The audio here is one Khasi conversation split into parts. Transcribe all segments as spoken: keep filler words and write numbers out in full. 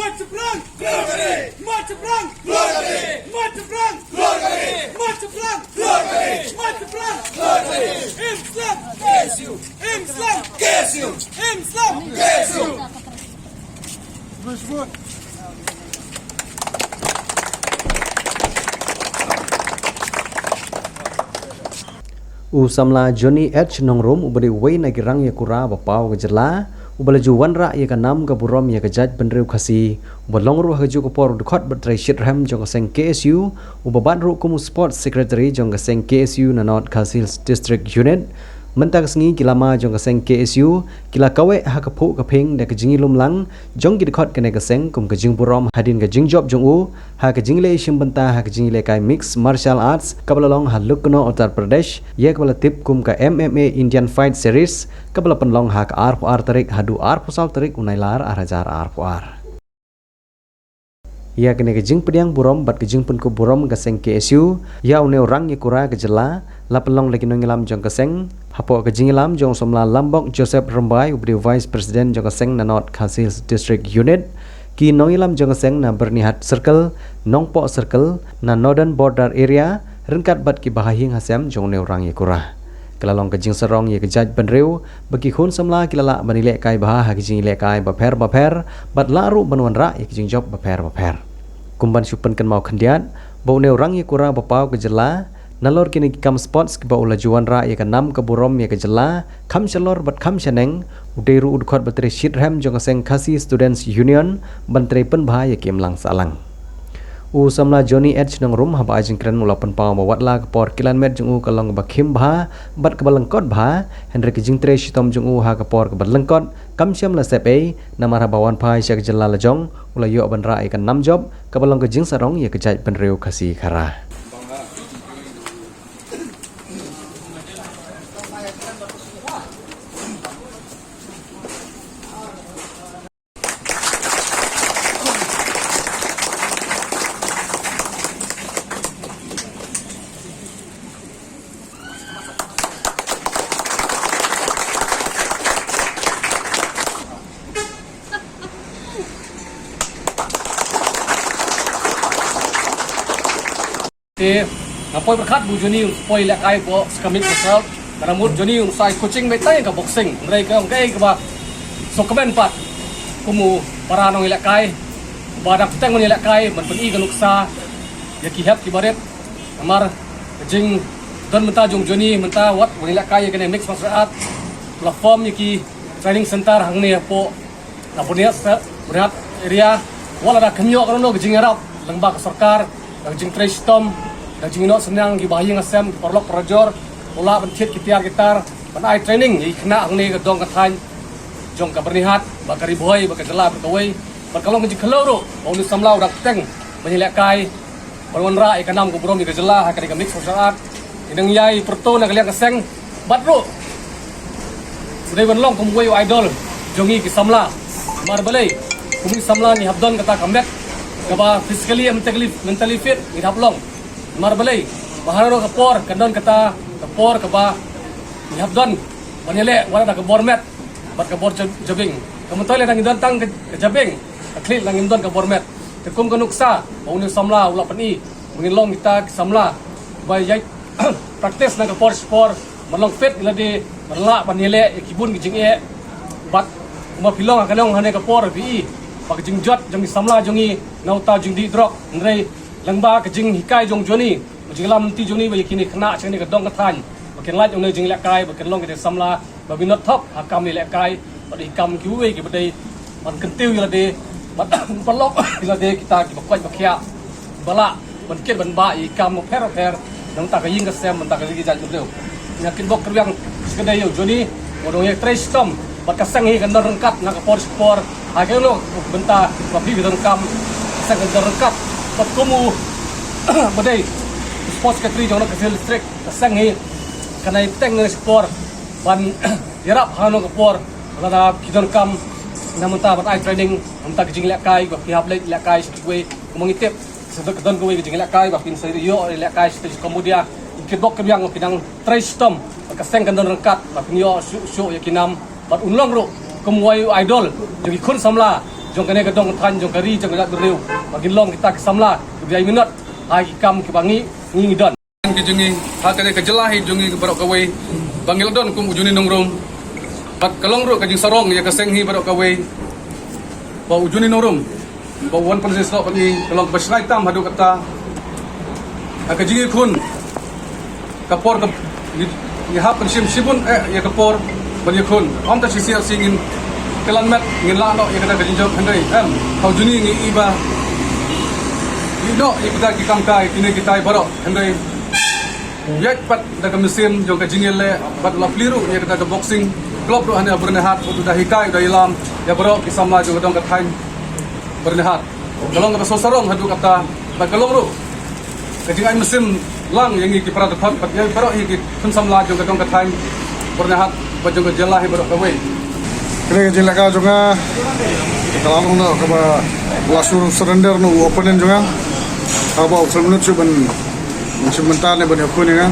Mat chaphrang! Mat chaphrang! Mat chaphrang! Mat chaphrang! Mat chaphrang! Im Islam! K S U! Im Islam! K S U! Im Islam! K S U! U samla Johnny H Nongrum, uba dei uwei na ki rang ïakura ba paw ka jylla, uba la ju wanrah ïa ka nam ka burom ïa ka jaitbynriew Khasi, uba long ruh ha kajuh ka por u dkhot bad trei shitrhem jong ka seng K S U, uba bat ruh kum u sports secretary jong ka seng K S U na North Khasi Hills District Unit. Mynta ka sngi ki lama jong ka seng K S U ki la kaweh ha ka phuh ka phieng da ka jingïalum lang jong ki dkhot kane ka seng kum ka jingburom hadien ka jingjop jong u ha ka jingleh shim bynta ha ka jingïalehkai mixed martial arts kaba la long ha Lucknow, Uttar Pradesh, ïa kaba la tip kum ka M M A Indian Fight Series, kaba la pynlong ha ka arphew ar tarik haduh arphew saw tarik u Nailar ar hajar arphew ar. Ïa kane ka jingpdiang burom bad ka jingpynkup burom ka seng K S U ïa une u rang ïakura ka jylla la pynlong da ki nongïalam jong ka seng, hapoh ka jingïalam jong u samla Lambok Joseph Rymbai, uba dei u Vice President jong ka seng na North Khasi Hills District Unit, ki nongïalam jong ka seng na Byrnihat Circle, Nongpoh Circle, na Northern Border Area, ryngkat bad ki bahaïing hasem jong une u rang ïakura. Ka la long ka jingsarong ïa ka jaitbynriew ba ki khun samla ki la lah ban ïalehkai bha ha ki jingïalehkai bapher bapher bad lah ruh ban wanrah ïa ki jingjop bapher bapher. Kum ban shu pynkynmaw khyndiat ba une u rang ïakura ba paw ka jylla, nalor kine ki kam sports kiba u la ju wanrah ïa ka nam ka burom ïa ka jylla, kham shalor bad kham shaneng, u dei ruh u dkhot ba trei shitrhem jong ka seng Khasi Students Union ban trei pynbha ïa ki imlang sahlang. U samla Johnny H Nongrum, haba ai jingkren, u la pynpaw ba watla ka por kilan met jong u ka long kaba khim bha bad kaba lyngkot bha, hynrei ka jingtrei shitom jong u ha ka por kaba lyngkot kam shym la sep ei, namar haba wan phai sha ka jylla lajong u la ïoh ban rah ïa ka nam jop kaba long ka jingsarong ïa ka jaitbynriew Khasi Khara. Te nga poi pyrkhat ba u Johnny un sa poi lehkai hapoh skemit ka sal. Ka mut Johnny un sa ai coaching beit tang ïa ka boxing. Hynrei ka ong kaei kaba sngewkmen pat kum u para nongïalehkai ba dang bteng ban ïalehkai ban pyni ka nuksa ïa ki hep ki barit. Namar ka jingdon mynta jong u Johnny mynta wat ban ïalehkai ïa kane mixed martial art, la form ïa ki training center hangne hapoh na Byrnihat, Byrnihat area. Wat la da khynñiuh kano kano ka jingïarap lyngba ka sorkar, da ka jingtrei shitom, da ka jingïehnoh synñiang ki bahaïing hasem, ki paralok parajor, u lah ban thied ki tiar ki tar ban ai training ïa ki khynnah hangne ka dong ka thaiñ jong ka Byrnihat, bad ka Ri Bhoi, bad ka jylla bad kawei. Bad ka long ka jingkhlaiñ ruh ba une u samla u dang bteng ban ïalehkai ban wanrah ïa ka nam ka burom ïa ka jylla ha kane ka mixed martial art. Ngi dang ïai pyrto na ka liang ka seng bad ruh u dei ban long kum uwei u idol jong ngi ki samla. Namar balei? Kum ki samla ngi hap don kata ka met kaba physically and mentally, mentally fit ngi hap long. Namar balei? Ba hano hano ka por kan don kata ka por kaba ngi hap don ban ïaleh wat la da ka bor met bad ka bor ja-, jabieng. Ka myntoi lada ngi don tang ka, ka jabieng, ka khlieh la ngim don ka bor met. Te kum ka nuksa ba une u samla u la pyni ba ngin long kita ki samla ba ïai practice na ka por shi por, ban long fit ïa lade, ban lah ban ïaleh ïa ki bun ki jingeh. Bad kumba phi long ha ka long hane ka por phi i ba ka jingjot jong ki samla jong ngi na uta u jingdih drok, hynrei lyngba ka jinghikai jong u Johnny, ka jingïalam lynti jong u Johnny ba ïa kine ki khynnah sha kane ka dong ka thaiñ ba kin lait ïa une u jingïalehkai, ba kin long kita ki samla ba kin nang thok ha ka kam ïalehkai bad ïa ki kam kiwei kiba dei ban kyntiew ïa lade, ban pynlong ïa lade kita kiba koit ba khiah, ba lah ban kit ban bah ïa ki kam bapher bapher na bynta ka ïing ka sem, na bynta ka ri ka jaitbynriew. Nga kitbok kyrwiang shikatdei ïa u Johnny, ba u dang ïai trei shitom bad ka seng hi kan don ryngkat na ka por shi por ha kano kano ka bynta ba phi phi donkam. Ka seng kan don ryngkat bad kum u ba dei u sports secretary jong ka Khasi Hills District, ka seng hi kan ïai bteng na ka shi por ban ïarap ha kano ka por lada phi donkam na bynta ban ai training na bynta ka jingïalehkai ba phi hap leit lehkai sha kiwei. Kumba ngi tip, sa don, ka don kawei ka jingïalehkai ba phin sa ïoh lehkai sha Cambodia. Ngi kitbok kyrwiang ba phin nang trei shitom bad ka seng kan don ryngkat ba phin ïoh shuh shuh ïa ki nam bad un long ruh kum uwei u idol jong ki khun samla jong kane ka dong ka thaiñ, jong ka ri, jong ka jaitbynriew, ba ngin long kita ki samla kiba ïai minot ha ki kam kiba ngi, ngi ngi don. Ki jong ngi ha kane ka jylla hi jong ngi baroh kawei, ba ngi la don kum u juni nongrum. Bad ka long ruh ka jingsarong ïa ka seng hi baroh kawei, ba u juni nongrum ba u wan pynjah snoh bad ngi, ka long kaba shngaiñ tam haduh katta. Ha ka jingïakhun, ka por ka, ngi, ngi hap ban shim shibun eh ïa ka por ban ïakhun. Ym tang shisien shisien ngin kylliang met, ngin lah noh ïa kata ka jingjop, hynrei em, ha u juni ngi i ba ngi noh ïa kita ki kam kai, kine kitai baroh, hynrei ïaid pat da ka mynsiem jong ka jingïaleh, bad la plie ruh ïa kata ka boxing club ruh hangne ha Byrnihat, bad u da hikai, u da ïalam ïa baroh ki samla jong ka dong ka thaiñ Byrnihat. Ka long kaba sngewsarong haduh katta, bad ka long ruh ka jingai mynsiem lang ïa ngi ki para dkhot, bad ïa baroh hi ki khun samla jong ka dong ka thaiñ Byrnihat, bad jong ka jylla hi baroh kawei. Kane ka jingleh ka jong nga, ka la long noh kaba la sur surrender noh u opponent jong nga. Haba u khlem nud shuh ban, ban shim bynta ne ban ïakhun ïa nga.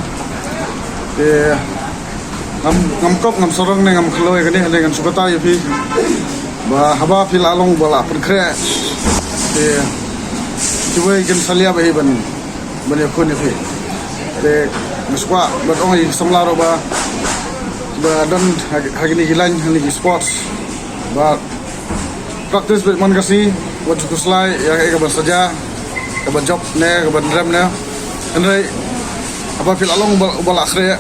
Te ngam, ngam kop, ngam sarong ne ngam khloi kane, hynrei ngan shu batai ïa phi ba haba phi la long ba la pynkhreh, te kiwei kin salia ba hi ban, ban ïakhun ïa phi. Te nga shu kwah ban ong ïa ki samla ruh ba, ba don ha, ha kine ki line, ha kine ki sports, ba practice beit man ka sngi, wat ju khuslai ïa kaei kaban sa jia, kaban jop ne kaban rem ne. Hynrei haba phi la long uba, uba la khreh,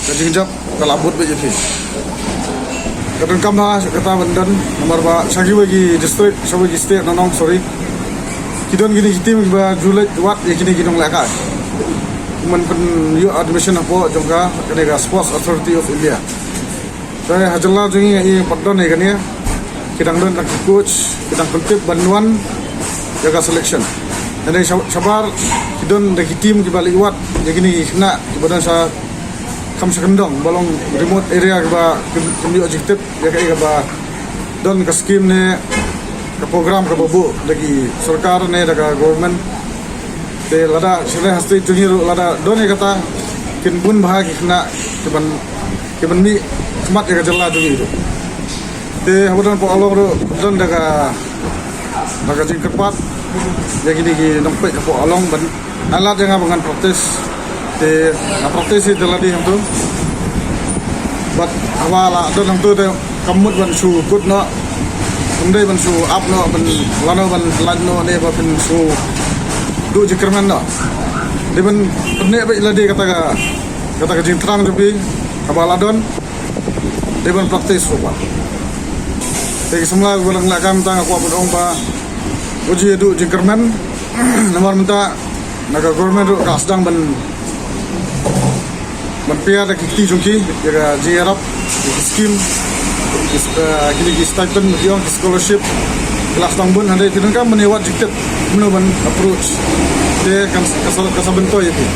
ka jingjop ka la bud beit ïa phi. Ka donkam bha kata ban don, namar ba sha kiwei ki district, sha kiwei ki state, nonong, sorry, ki don kine ki team kiba ju leit wad ïa kine ki nonglehkai, ban pynïoh admission hapoh jong ka, kane ka Sports Authority of India. Te ha jylla jong ngi, ngi pat don ïa kane, ki dang don tang ki coach, ki dang pyntip ban wan ïa ka selection. Hynrei sha-, shabar ki don da ki team kiba leit wad ïa kine ki khynnah kiba don sha, kham sha kyndong, ba long remote area, kiba kim, kim ïoh jingtip ïa kaei kaba don ka scheme ne ka program kaba buh da ki sorkar ne da ka government. Te lada sha kane ha state jong ngi ruh lada don ïa kata, kin bun bha ki khynnah kiban, kiban mih khmat ïa ka jylla jong ngi ruh. Te haba don Pohalong ruh don da ka, da ka jingkyrpad ïa kine ki nongpeit ha Pohalong ban ai lad ïa nga ba ngan practice. Te nga practice hi da lade hangto. Bad haba la don hangto te kam mut ban shu kut noh, kam dei ban shu ap noh, ban lano ban lait noh ne ba phin shu duh jingkyrmen noh. Dei ban pynneh beit lade kata ka, kata ka jingthrang jong phi. Haba la don, dei ban practice ruh pat. Te ki samla kiba dang leh kam, tang nga kwah ban ong ba wat ju ïa duh jingkyrmen. Namar mynta na ka government ruh ka sdang ban, ban pia da ki kti jong ki ïa ka jingïarap, ïa ki scheme, ki, eh, kine ki stipend, ki ong ki scholarship. Ki la sdang bun, hynrei te donkam ban ïa wad jingtip kumno ban approach. Te kan, kan sa, kan sa bynta ïa ki.